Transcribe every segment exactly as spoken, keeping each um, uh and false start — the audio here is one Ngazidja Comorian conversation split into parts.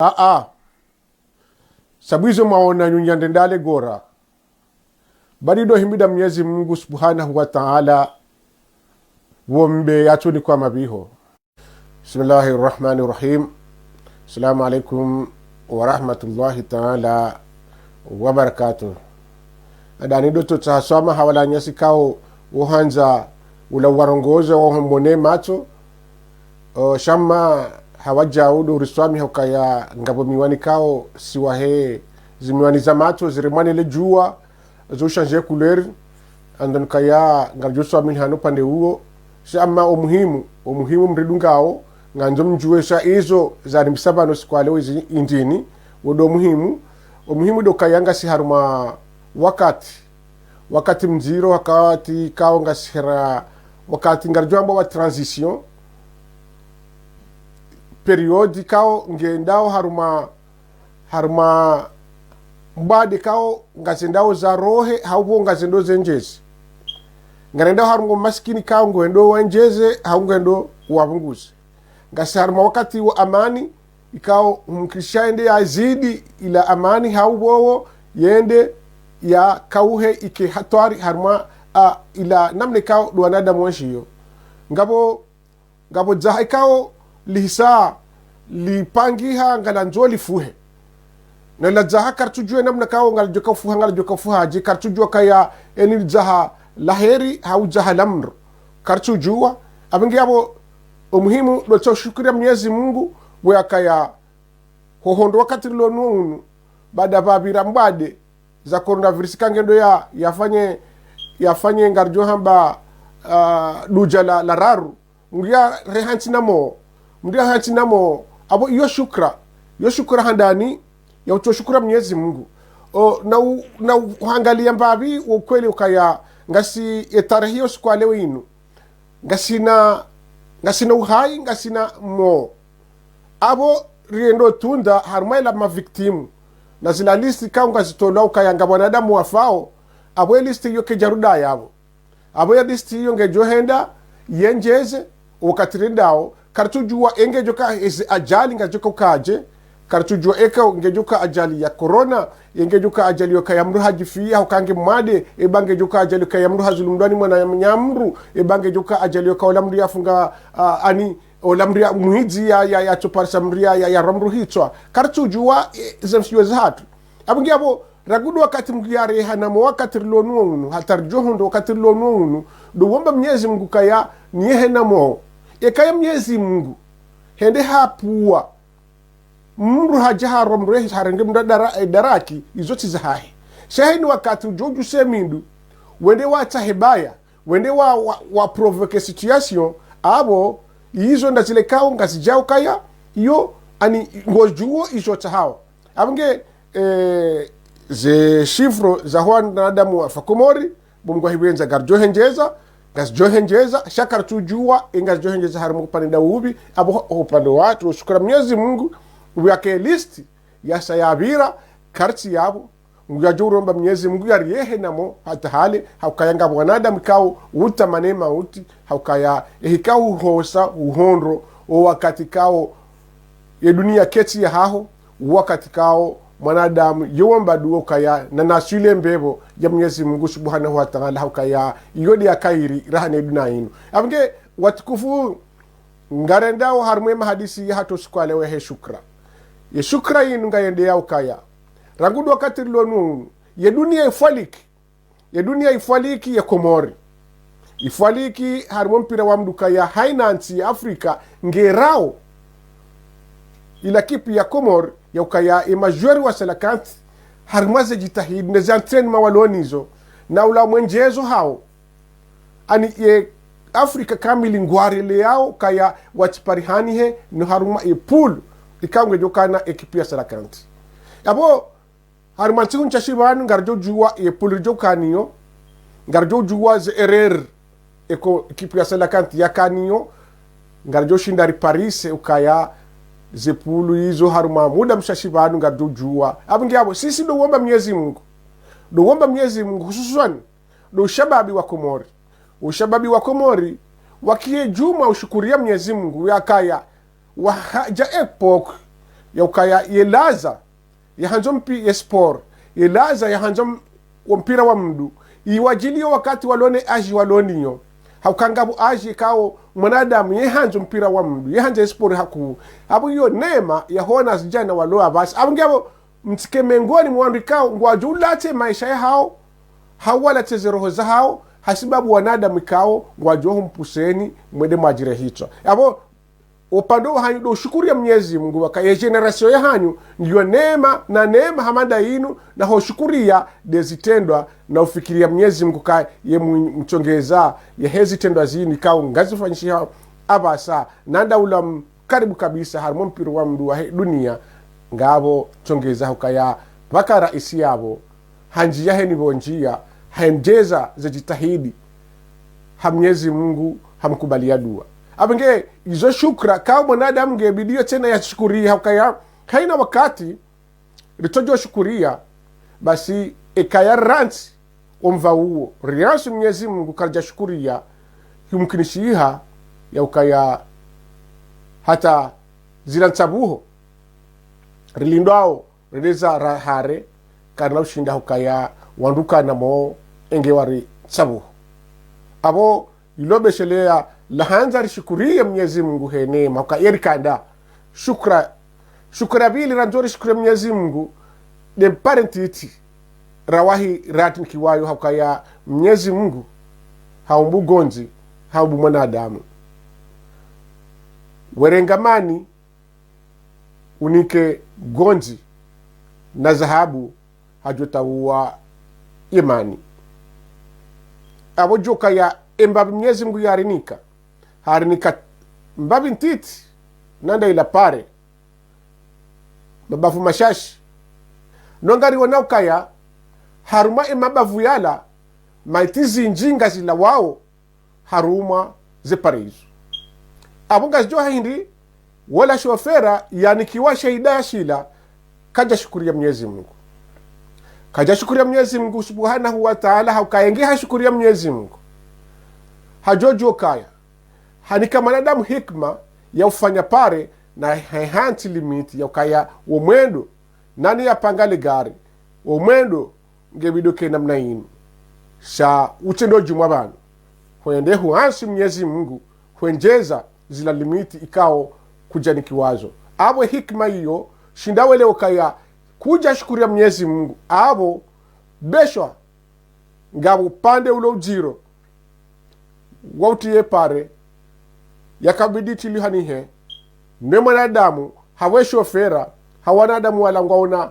Aa. Sabu izo mwaona nyunyi ndendale gora. Bali ndo himida Mnyezi Mungu Subhanahu wa Ta'ala, wombe yatsoni kwa mabiho. Bismillahir Rahmanir Rahim. Assalamu alaikum wa rahmatullahi ta'ala wa barakatuh. Adani ndo tsotsaha swamaha wala nyasi kao wohandza ula warongoza wahombone matso. O, sha mma hawadjau ndo riswamiha ukaya ngapvo miwani kao siwahe zimiwani za matso ziremwane le djuwa, zo changer couleur, andani kaya ngaridjo swamiha hanu pvandze uwo. Sha mma o muhimu, o muhimu mridungao, ngandzo mdjuwe sha izo zarimbisa pvanu siku wa leo izi indrini, wo ndo muhimu. O muhimu ndo kaya ngasi harumwa wakati, wakati mdziro, wakati kao ngasi hera, wakati ngaridjo amba wa transition, période kao ngendao harumwa, harumwa mbade kao ngazendao zarohe, hau pvo ngazendao zendjeze. Ngarendao harumwa masikini kao ngwendao wendjeze, hau ngwendao wapvunguze. Ngasi harumwa wakati wa amani, ikao mkristo yende yazidi ila amani, hau pvowo yende yakauhe ike hatwari harumwa, a, ila namna ikao ndo wanadamu wenshiyo. Ngapvo, ngapvo dzaha ikao lihisa lipangiha ngalandzo lifuhe. Na ila dzaha karitsudjuwa namna kao ngaladjo kaufuha, ngaladjo kaufuha dje, karitsudjuwa kaya eni dzaha la heri, hau dzaha la mdru. Karitsudjuwa. Apvo nge apvo, o muhimu ndo tso shukuriya Mnyezi Mungu, we akaya hoho ndo wakati rilo nuwo unu, baada pvapvira mbade za coronavirus kangendo ya, yafanye, yafanye ngaridjo hamba, ah, dudja la, la raru. Mndru yarehe ntsi na mo, mndru yarehe ntsi na mo, apvo iyo shukra, iyo shukra handani, ya utso shukura Mnyezi Mungu. O, na u-, na uhangaliya mbapvi wo ukweli ukaya ngasi ye tarehi yo siku wa leo inu. Ngasina, ngasina uhai, ngasina mo. Apvo riendo tunda harumwa ila ma victimes. Na zila liste kao ngazitolwa ukaya ngapvo wanadamu wafao, apvo ye liste iyo kedja rudaya apvo. Apvo ye liste iyo ngedjo henda yendjeze, wakati rendao, karitsudjuwa engedjo ka ezi ajali ngazidjo ka ukaje, karitsudjuwa eka ngedjo ka ajali ya corona, engedjo ka ajali yoka ya mdru hadjifiya, hau kange mwade, eba ngedjo ka ajali yoka ya mdru hazulumdwa ni mwana ya mdru, eba ngedjo ka ajali yoka ola mdru yafunga, ah, ani, ola mdru ya mwidzi ya, ya, yatsoparisa mdru ya, ya, yarwa mdru hitswa. Karitsudjuwa, e, zemsiwe zahatru. Apvo nge apvo, rangu ndo wakati Mngu yareha na mo wakati rilo nuwo unu, hata ridjo hundra wakati rilo nuwo unu, ndo womba Mnyezi Mungu kaya niyehe na mo. Ekaya Mnyezi Mungu hende hapvuwa mdru hadja harwa mdru, harenge mdru dara-, e, daraki, izo tsi zahahe. Sha heni wakati udjo udjuse mindru, wende watsahe baya, wende wa, wa, wa provoquer situation, apvo, izo nda zile kao ngazidjao kaya, iyo, ani, ngodjuwo izo tsahao. Apvo nge, eh, ze chiffres za wanadamu wafa Komori, bo Mngu ahipvendza ngaridjo hendjeza, ngazidjo hendjeza, sha karitsudjuwa, e ngazidjo hendjeza harumwa upande nda upvi, apvo ho-, upande watru, shukura Mnyezi Mungu, uya ke liste, yasa yapvira, karitsi yapvo, Mngu yadjo uromba Mnyezi Mungu yariyehe na mo, hata hale, haukaya ngapvo wanadamu kao, utamane mauti, haukaya, ehi kao uhosa, uhondro, o wakati kao, ye duniya ketsi yahaho, wakati kao mwanadamu yewomba duwa ukaya na naswile mbepvo ya Mnyezi Mungu Subhanahu wa Ta'ala, haukaya iyo nde ya kheri raha ne duniya inu. Apvo nge watukufu, ngarendao harumwa ye mahadisi yahatru siku wa leo yahe shukra. Ye shukra inu ngayendeyao ukaya, rangu ndo wakati rilo nuwo unu, ye duniya ifwaliki. Ye duniya ifwaliki ye Komori. Ifwaliki harumwa mpira wa mndru kaya haina ntsi ya Afrika ngerao. Ila ekipe ya Komori ya ukaya ye ma joueurs wa Cœlacanthes harumwa ze djitihadi ne ze entraînement walo nizo, na ula mwendjezo hawo. Ani ye Afrika kamili ngwareleyao kaya watsiparihanihe no harumwa ye poule ikao ngedjo kana ekipe ya Cœlacanthes. Apvo, harumwa ntsihu ntsashi pvanu ngaridjo djuwa ye poule ridjo kaniyo, ngaridjo djuwa ze erreurs eko ekipe ya Cœlacanthes yakaniyo, ngaridjo shinda riparise ukaya ze poule izo harumwa muda mshashi pvanu ngaridjo djuwa. Apvo nge apvo, sisi ndo womba Mnyezi Mungu. Ndo womba Mnyezi Mungu, hususwani ndo ushababi wa Komori. Ushababi wa Komori, wakiye djumwa ushukuriya Mnyezi Mungu, yakaya, wahadja époque, yaukaya yelaza yahandzo mpi-, ye sport, yelaza yahandzo m-, wo mpira wa mndru, iwadjiliyo wakati walo ne âge walo nayo. Hauka ngapvo âge ikao mwanadamu yehandzo mpira wa mndru, yehandzo ye sport hakuu. Apvo iyo neema yahona zidjana walo apvasa. Apvo nge apvo mtsike mengoni mwa wandru ikao ngwadjo ulatse maesha yahao, hau walatse ze roho zahao, hasibabu wanadamu ikao ngwadjo humpuseni mwende mwadjire hitswa. Apvo upande wahanyu ndo ushukuriya Mnyezi Mungu, waka ye génération yahanyu, ngiyo neema na neema hama nda yinu, na ho ushukuriya nde zitrendwa, na ufikiriya Mnyezi Mungu ka ye mu-, mtsongeza, ye he zitrendwa zinu ikao ngazifanyishiha apvasa, na nda ula m-, karibu kabisa, harumwa mpira wa mndru wa he dunia, ngapvo tsongeza hukaya pvaka raisi yapvo, handjiya heni pvo ndjiya, hendjeza ze djitihadi, ha Mnyezi Mungu, hamkubaliya dua. Apvo nge, izo shukra, kao mwanadamu nge bidiyo tsena yashukuriye, haukaya, haina wakati, ritsodjo shukuriya, basi, ekaya rantsi, omva uwo, riantsi Mnyezi Mungu karidja shukuriya, yumkinishiha, yaukaya, hata zila ntsabuho, rilindwao, releza ra-, hare, karina ushinda hukaya wandru kana mo enge wari tsabuhu. Apvo ilo besheleya lahandza rishukuriye Mnyezi Mungu he neema, hukaya yeri kanda. Shukra, shukra pvili randzo rishukuriye Mnyezi Mungu, nde mpare ntiti, rawahi ratinikiwayo hukaya Mnyezi Mungu, haumbu gondzi, haumbu mwanadamu. Werenga mani, unike gondzi na dhahabu hadjo tauwa ye mani. Apvo djo kaya embapvi Mnyezi Mungu yarinika. Harinika mbapvi ntiti na nda ila pare. Mabavu mashashi. No ngariwona ukaya harumwa emabavu yala, maiti zindji ngazilawao harumwa ze pare izo. Apvo ngazidjo hahindi, wola shofera yanikiwa she hidaya shila, kadja shukuriya Mnyezi Mungu. Kadja shukuriya Mnyezi Mungu Subhanahu wa Ta'ala, haukaya nge hashukuriya Mnyezi Mungu. Hadjo djo kaya, hanika mwanadamu hikima ya ufanya pare na hehantsi limiti ya ukaya wo mwendo, nani yapanga le gari, wo mwendo nge bidiyo ke namna yinu. Sha utsendo djumwa pvanu. Hwende huantsi Mnyezi Mungu, hwendjeza zila limiti ikao kudjanikiwazo. Apvo hikima iyo, shinda welewe ukaya kudja shukuriya Mnyezi Mungu. Apvo beshwa ngapvo upande ulo udjiro, wa utiye pare, yakabidi tili hanihe, ne mwanadamu, hawe shofera, ha wanadamu wala ngwaona,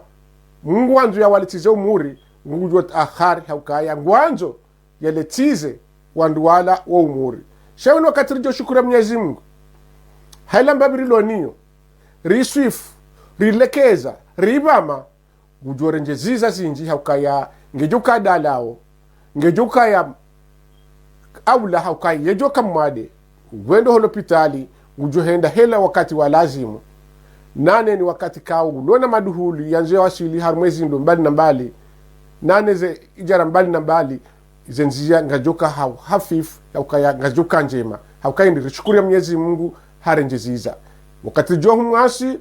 ngwandzo yawaletsize umuri, ngudjo tahari haukaya, ngwandzo yaletsize wandru wala wo umuri. Sha wunu wakati ridjo shukuriya Mnyezi Mungu, ha ila mbapvi rilo nayo, riswifu, rilekeza, ripvama, ngudjo rendjeziza zindji haukaya ngedjo kadalao, ngedjo kaya aula haukaya yedjo kamwade, ngwendo ho lopitali, ngudjo henda hela wakati wa lazimu. Nane ni wakati kao ulona maduhuli yandzo yawaswili harumwa ze ndo mbali na mbali. Nane ze idjara mbali na mbali, ze ndziya ngazidjo ka ha-, hafifu, haukaya ngazidjo ka ndjema. Haukaya hindri rishukuriya Mnyezi Mungu harendjeziza. Wakati djo humwantsi,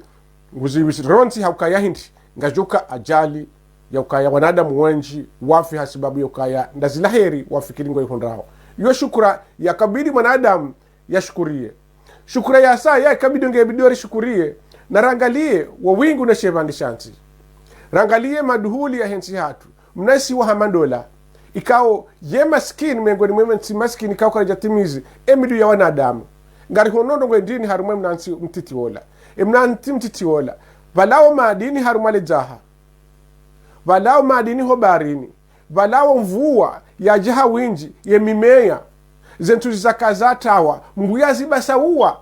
nguziwisi rontsi haukaya hindri, ngazidjo ka ajali, yaukaya wanadamu wendji wafi hasibabu yaukaya nda zila heri wafikiri ngwayihundrao. Iyo shukra yakabidi mwanadamu yashukuriye. Shukra yasa yakabidi nge bidiyo rishukuriye, na rangaliye wo wingu ne shepvandre sha ntsi. Rangaliye maduhuli ya he ntsi hatru. Mna isiwa hama ndola, ikao ye masikini mengoni mwe ntsi masikini ikao karidja timizi emidu ya wanadamu. Ngarihono ndrongoo ndrini harumwa emna ntsi mtiti wola. Emna ntsi mtiti wola, pvalao madini harumwa le djaha. Pvalao madini ho baharini. Pvalao mvua yadja ha windji, ye mimeya. Ze ntsuzi zaka zatrawa, Mngu yazibasauwa.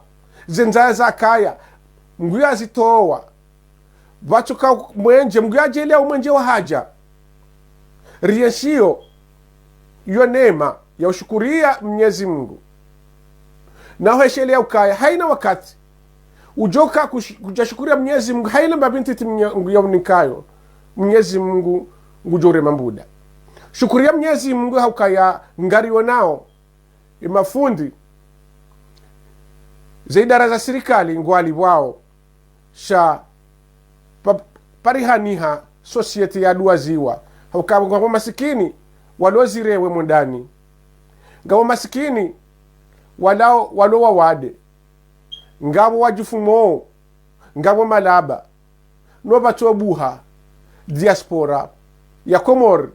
Ze ndzaya zakaya, Mngu yazitowa. Pvatsuka mwenje, Mngu yadjaalia umwenje wa hadja. Rienshio iyo neema ya ushukuriya Mnyezi Mungu. Na hweshelea ukaya, haina wakati udjoka kush-, kudjashukuriya Mnyezi Mungu, haina mbapvi ntiti Mnye-, Mngu yaunikayo, Mnyezi Mungu ngudjo urema mbuda. Shukuriya Mnyezi Mungu haukaya ngarionao, emafundi, ze idara za sirikali ngwalipvwao, sha parihaniha société yaduwaziwa. Hauka ngapvo masikini walo zirewe mwendani. Ngapvo masikini walo, walo wawade. Ngapvo wadjifumo. Ngapvo malaba. No pvatso buha diaspora ya Komori,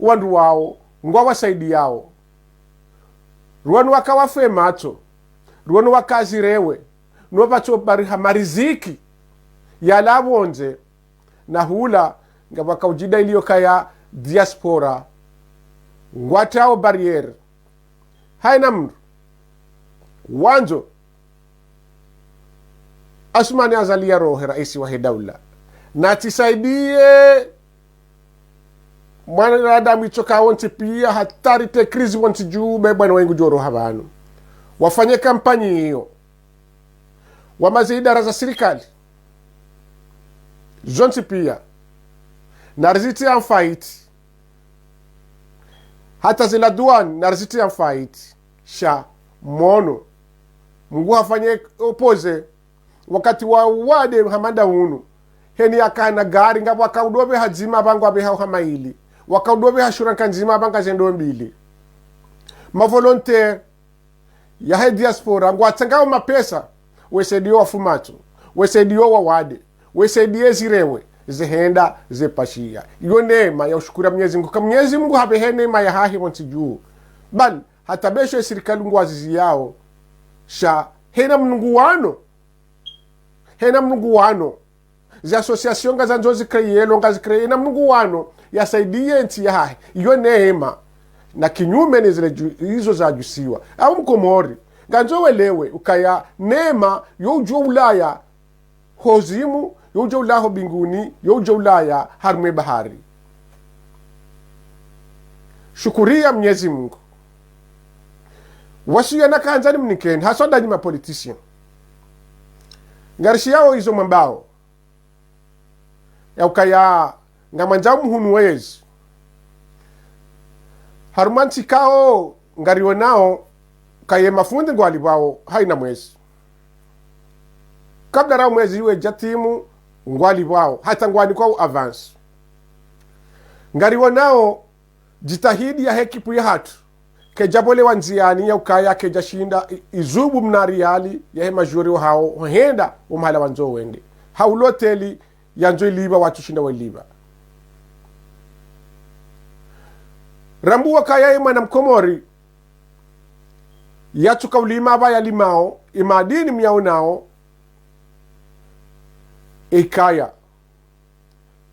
wandru wao ngwawasaidiyao. Rwanu waka wafe matso, rwanu waka zirewe, no pvatso pariha mariziki yalawa pvondze, na hula ngapvo waka udjida iliyo kaya diaspora. Ngwatrao barrière. Haina mndru wandzo Assoumani Azali yarohe raisi wahe daula, natsisaidiye mwanadamu itsoka wontsi piya, hata rite crise wontsi dju, be bwana wengu djoroha pvanu. Wafanye kampanyi iyo. Wamaze idara za sirikali zontsi piya, narizitsi en faillite. Hata zila douane narizitsi en faillite. Sha mwono, Mngu hafanye opposé. Wakati wa wade hama nda unu, heni yakana gari, ngapvo waka udopve ha dzima, pvangu wapve ha hama ili. Waka udopve ha shura nka ndzima, pvanga zendo mbili. Ma volontaire yahe diaspora ngwatsangao mapesa, wesaidiyo wafu matso, wesaidiyo wawade, wesaidiye zirewe, zehenda zepashiya. Iyo neema ya ushukura Mnyezi Mngu, ka Mnyezi Mngu hapvehe neema yahahe pvontsi dju. Bali hata besho ye sirikali ngwaziziyao. Sha hena mndru nguwano, hena mndru nguwano. Zi association ngazandzo zicréer, lo ngazi créer, hena mndru nguwano yasaidiye ntsi yahahe. Iyo neema. Na kinyume ne zile dju-, izo zadjusiwa. Au Mkomori, ngandzo welewe ukaya neema yo udjo ulaya ho zimu, yo udjo ulaya ho mbinguni, yo udjo ulaya harumwa ye bahari. Shukuriya Mnyezi Mngu. Wasiya nakandza nimnikeni, haswa ndanyi ma politiciens. Ngarishiyao izo mwambao, ya ukaya ngamwandzao muhunu wezi. Harumwa ntsi ikao ngarionao kaye mafundi ngwalipvwao haina mwezi. Kabla ra mwezi iwe djatimu, ngwalipvwao, hata ngwanikwao avance. Ngarionao djitihadi yahe ekipu yahatru, kedja pvolewa ndziyani ya ukaya kedja shinda i-, izubu mna riali yahe majori wahao, hwenda wo mahala wandzo wende. Hau loteli yandzo ilipva, watsu shinda wailipva. Rambuwa ukaya ye mwana Mkomori yatsuka ulima apva yalimao, ye madini myaonao, ikaya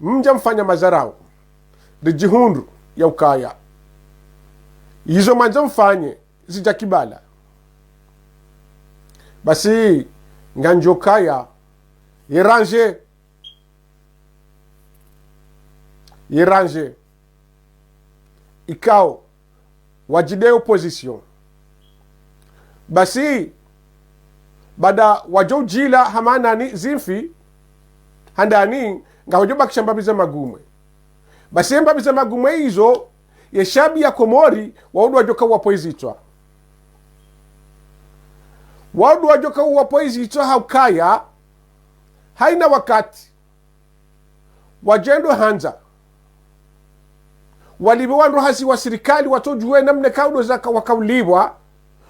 mdja mfanya mazarau, ridjihundru ya ukaya izo mwandzo mfanye zidja kibala. Basi, ngandzo kaya, ye rangé, ye rangé ikao wadjide opposition. Basi, baada wadjo udjila hama nani zimfi, handani, ngawadjo bakisha mbapvi za magumwe. Basi ye mbapvi za magumwe izo, ye shabi ya Komori, wao ndo wadjoka uwapvo izitswa. Wao ndo wadjoka uwapvo izitswa ha ukaya, haina wakati wadjendo handza walipve wandru hazi wa sirikali, watsodjuwe namna kaudo zaka wakaulipvwa,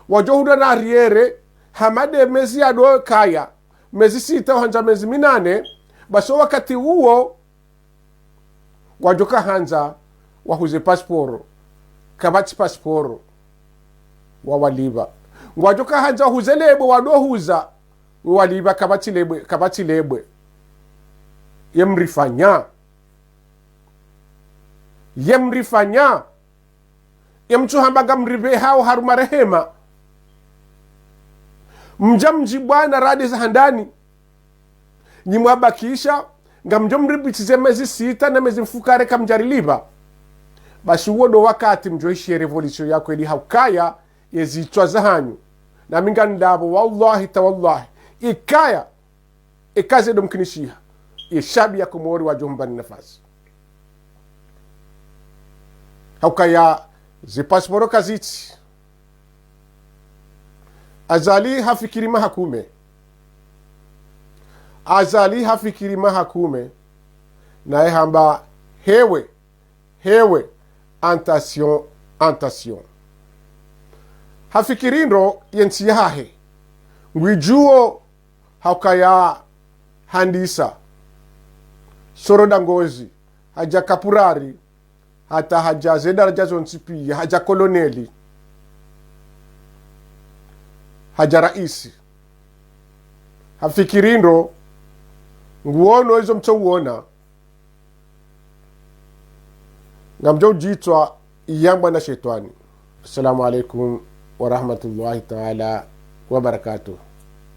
wadjo hundra na arriéré, hama nde mezi yado kaya, mezi sita, handza mezi minane, basi wo wakati uwo, ngwadjoka handza wahuze pasiporo, kapvatsi pasiporo wawalipva. Ngwadjoka handza wahuze lebo, wado huza, wawalipva, kapvatsi lebo, kapvatsi lebo. Ye mrifanya. Ye mrifanya. Ye mtsuhamba ngamripvehao harumwa rehema. Mdja mdjibwana rade za handani. Nyi mwabakisha, ngamdjo mripvitsize mezi sita na mezi mfukare kamdjarilipva. Basi uwo ndo wakati mdjo ishiye révolution ya kweli ha ukaya ye zitswa zahanyu. Nami ngamlapvo, wallahi ta wallahi. Ikaya, eka ze ndo mkinishiha, ye shabi ya Komori wadjo mpvani nafasi. Ha ukaya ze pasiporo kazitsi. Azali hafikiri maha kume. Azali hafikiri maha kume. Naye hamba: hewe, hewe, attention, attention. Hafikiri ndro ye ntsi yahahe, ngwidjuwo haukaya handisa, soro da ngozi, hadja kapurari, hata hadja ze daraja zontsi piya, hadja koloneli, hadja raisi. Hafikiri ndro, nguono izo mtsouona, ngamdjo udjitswa yambwa na shetwani. Assalamu alaikum wa rahmatullahi ta'ala wa barakatuh.